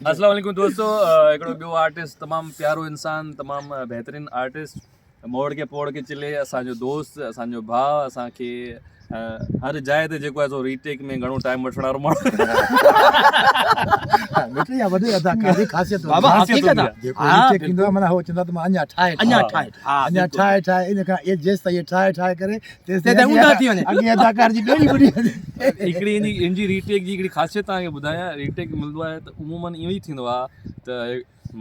السلام عليڪم دوستو هڪڙو ٻيو آرٽسٽ تمام پيارو انسان تمام بهترين آرٽسٽ موڙ کي پوڙ کي چلي اسان جو دوست اسان جو ڀاء اسان کي هر جاء تي جيڪو آهي سو ريٽيڪ ۾ گهڻو ٽائيم وٺڻ وارو ماڻهو مٺي يا وڏي اداڪار جي خاصيت بابا حقيقت آ جيڪو ريٽيڪ ايندو آ معنيٰ هو چوندا ته مان اڃا ٺاهي اڃا ٺاهي اڃا ٺاهي ٺاهي ان کان اي جيستائين ٺاهي ٺاهي ڪري تيستائين اونڌا ٿي وڃي اڳي اداڪار جي ٻيڙي ٻڏي وڃي. هڪڙي ان جي ان جي ريٽيڪ جي هڪڙي خاصيت توهان کي ٻڌايان ريٽيڪ ملندو آهي ته عمومن اهو ئي ٿيندو آهي ته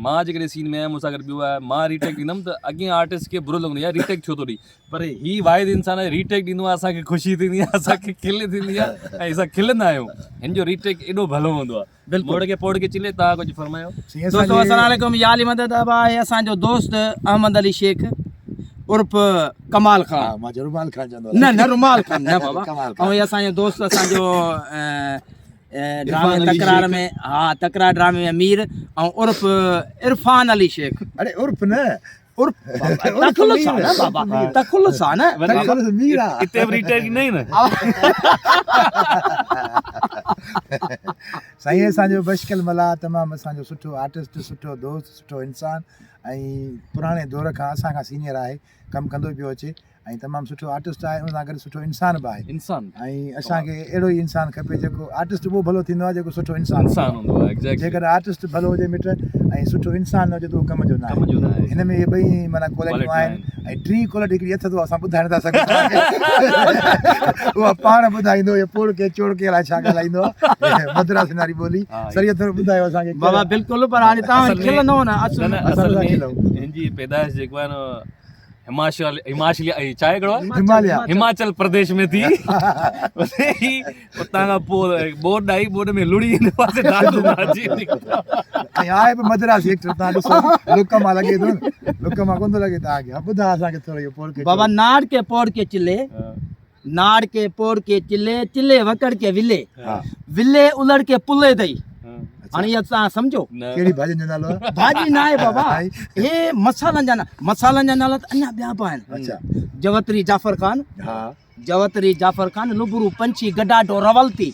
مان جيڪڏهن سين ۾ آهيان مون سان گڏ ٻيو آهي مان ريٽيڪ ڏيندم ته اڳئين آرٽسٽ کي برو لڳندو يار ريٽيڪ ڇو ٿو ڏئي پر هي واحد انسان آهي ريٽيڪ ڏيندو آهي اسان کي خوشي ٿيندي آهي اسان کي کل ٿيندي آهي ۽ اسان کلندا آهيون هن جو ريٽيڪ ايڏو ڀلو هوندو آهي بلڪل موڙ کي پوڙ کي چلي توهان ڪجهه فرمايو. دوستو السلام عليڪم يا علي مدد ابا آهي اسان جو دوست احمد علي شيخ عرف ڪمال خان ها مان رومال خان چوندو نه نه رومال خان نه بابا ڪمال خان ۽ اسان جو دوست اسان جو ڊرامي تڪرار ۾ ها تڪرار ڊرامي ۾ مير ۽ عرف عرفان علي شيخ اڙي عرف نه عرف تخلص آ نه بابا تخلص آ نه تخلص مير آ اتي به ريٽيڪ نه نه سائين اسان جو بشڪل ملاح تمام اسان جو سٺو آرٽسٽ سٺو دوست سٺو انسان ۽ پراڻي دور کان اسان کان سينيئر آهي ڪم ڪندو پيو اچي ۽ تمام سٺو آرٽسٽ آهي ان سان گڏ سٺو انسان به آهي انسان ۽ اسان کي اهڙو ئي انسان کپي جيڪو آرٽسٽ اهو ڀلو ٿيندو آهي جيڪو سٺو انسان انسان هوندو آهي ايگزيڪٽلي جيڪڏهن آرٽسٽ ڀلو هجي مٽ ۽ سٺو انسان نه هجي ته اهو ڪم جو نه ڪم جو نه آهي هن ۾ اهي ٻئي معنيٰ ڪوالٽيون آهن ۽ ٽين ڪوالٽي هڪڙي اٿس اها اسان ٻڌائي نٿا سگهون اها پاڻ ٻڌائيندو اهو پوڙ ڪي چوڙ ڪي الائي ڇا ڳالهائيندو آهي مدراسين واري ٻولي سر اهو ٿورو ٻڌايو اسان کي بابا بلڪل پر هاڻي توهان کلندو نه اصل ۾ هن جي پيدائش جيڪو آهي نه هماچل هماچل ۽ ڇا هڪڙو آهي هماليا هماچل پرديش ۾ ٿي اتان کان پوء ٻوڏ آئي ٻوڏ ۾ لڙي هن پاسي دادو مان اچي نڪتا ۽ آهي به مدراسي ايڪٽر تان ڏسو لڪ مان لڳي ٿو نه لڪ مان ڪونه ٿو لڳي توهان کي ها ٻڌاء اسان کي ٿورو اهو پوڙ ڪي بابا ناڙ ڪي پوڙ ڪي چلي ناڙ ڪي پوڙ ڪي چلي چلي وڪڙ ڪي ولي ولي الڙ ڪي پلي دئي هاڻي اها توهان سمجهو. ڪهڙي ڀاڄين جو نالو آهي؟ ڀاڄي نه آهي بابا هي مصالحن جا مصالحن جا نالا ته اڃا ٻيا به آهن. اڇا. جوتري جعفر خان. ها. جوتري جعفر خان لبرو پنڇي گڊاڍو رولتي.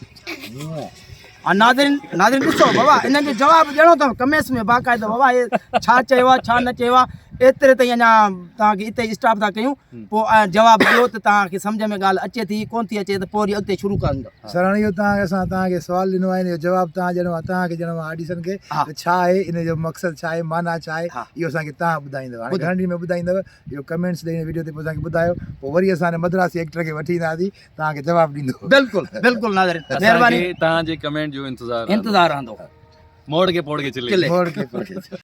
ها ناظرين ناظرين ڏسو بابا انهن جو جواب ڏيڻو اٿو ڪمينٽس ۾ باقاعده بابا هي ڇا چيو آهي ڇا نه چيو آهي ايتري تائين اڃا توهان کي اتي اسٽاپ ٿا ڪيون پوء جواب ڏيو ته توهان کي سمجهه ۾ ڳالهه اچي ٿي ڪون ٿي اچي ته پوء وري اڳتي شروع ڪندو. سر هاڻي اهو توهان کي اسان توهان کي سوال ڏنو آهي ان جو جواب توهان ڏيڻو آهي توهان کي ڏيڻو آهي آڊيشن کي ته ڇا آهي ان جو مقصد ڇا آهي معنيٰ ڇا آهي اهو اسان کي توهان ٻڌائيندو هاڻي گهڻن ڏينهن ۾ ٻڌائيندو اهو ڪمينٽس ڏئي وڊيو تي پوء اسان کي ٻڌايو پوء وري اسان ان مدراسي ايڪٽر کي وٺي اينداسين توهان کي جواب ڏيندو. بلڪل بلڪل ناظرين مهرباني توهان جي ڪمينٽ جو انتظار انتظار رهندو موڙ کي پوڙ کي چلي موڙ کي پوڙ کي چلي.